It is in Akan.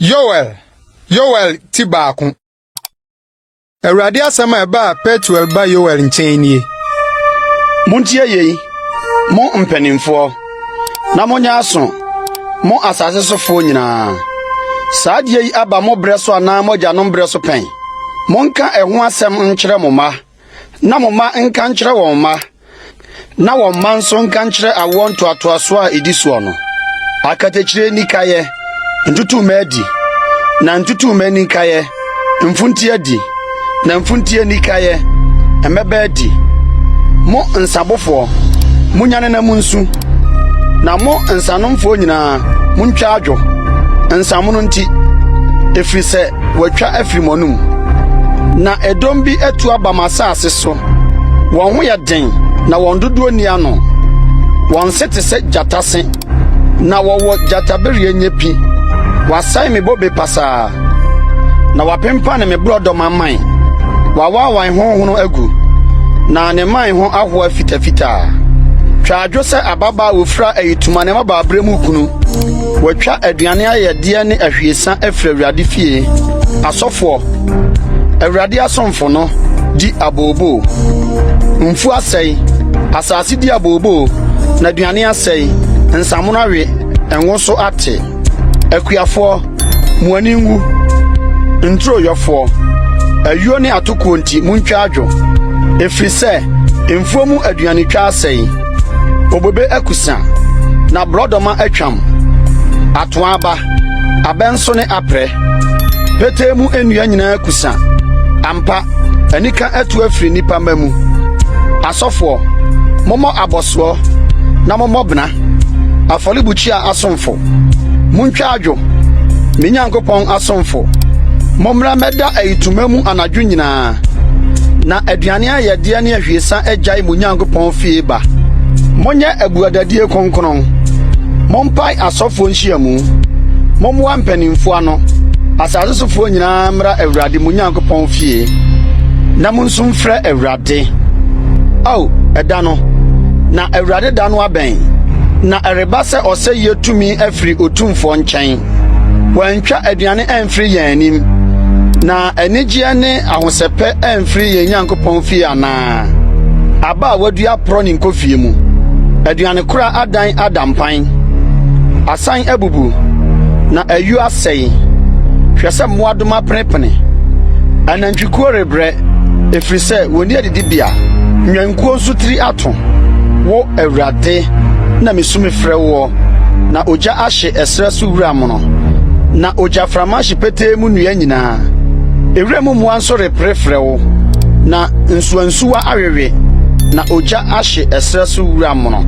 Yoel, Yoel ti baako. Awurade asɛm a ɛbaa Petuel ba Yoel nkyɛn nie. Montie yei, mo mpanimfoɔ, na monyɛ aso, mo asase sofoɔ nyinaa. Saa adeɛ yi aba mo berɛ so anaa mo agyanom berɛ so pɛn? Monka ɛho asɛm nkyerɛ mo mma, na mo mma nka nkyerɛ wɔn mma, na wɔn mma nso nka nkyerɛ awoɔ ntoatoasoɔ a ɛdi soɔ no. Akatakyire nni kaeɛ, ntutummɛ adi, na ntutummɛ nni kaeɛ, mfuntie adi, na mfuntie nni kaeɛ, mmɛbɛ adi. Mo nsabofoɔ, monyane na monsu, na mo nsanomfoɔ nyinaa, montwa adwo, nsamono nti, ɛfiri sɛ wɔatwa afiri mo anom. Na ɛdɔm bi atu aba mo asase so, wɔn ho yɛ den na wɔn dodoɔ nni ano. Wɔn se te sɛ gyata se, na wɔwɔ gyatabereɛ nyepi. Wɔasɛe me bobe pasaa, na wɔapempane me borɔdɔma mman. Wɔawaawae ho hono agu, na ne mman ho ahoa fitafitaa. Twa adwo sɛ ababaa a ofura ayitoma ne mmabaaberɛ mu kunu. Wɔatwa aduane ayɛyɛdeɛ ne ahwiesa afiri Awurade fie. Asɔfoɔ, Awurade asomfo no, di abooboo. Mfuo asɛe, asase di abooboo, na aduane asɛe, nsamono awe, ngo nso ate. Akuafoɔ, mo ani nwu. Nturoyɔfoɔ, ayuo ne atokoɔ nti muntwa adwo, ɛfiri sɛ mfuo mu aduanetwa asɛe. Obobe akusa, na borɔdɔma atwam, atoaa aba, abɛ nso ne aprɛ. Petee mu nnua nyinaa akusa. Ampa, anika atu afiri nnipa mma mu. Asɔfoɔ, mommɔ abɔsoɔ na mommɔ bena. Afɔrebukyia asomfo, muntwa adwo. Me Nyankopɔn asomfo, mommra mmɛda ayitoma mu anadwo nyinaa, na aduane ayɛdeɛ ne ahwiesa agyae mo Nyankopɔn fie ba. Monyɛ abuadadie kronkron, mompae asɔfoɔ nhyiamu, mommoa mpanimfoɔ ano, asase sofoɔ nyinaa mmra Awurade mo Nyankopɔn fie, na monsu mfrɛ Awurade. Ao, ɛda no! Na Awurade da no abɛn, na ɛreba sɛ ɔsɛeɛ tumi afiri Otumfoɔ nkyɛn. Wɔantwa aduane amfiri yɛn anim, na anigyeɛ ne ahosɛpɛ amfiri yɛn Nyankopɔn fie anaa? Aba a wɔadua porɔ ne nkofie mu, aduanekora adan ada mpan, asan abubu, na ayuo asɛe. Hwɛ sɛ mmoadoma penepene, anantwikuo rebrɛ, ɛfiri sɛ wɔnni adidibea, nnwankuo nso tiri ato. Wo, Awurade, na misu mefrɛ woɔ, na ogya ahye ɛserɛ so wura mono, na ogyaframa hye petee mu nnua nyinaa. Ewira mu mmoa nso repere frɛ wo, na nsuwansuwa awewe, na ogya ahye ɛserɛ so wura mono.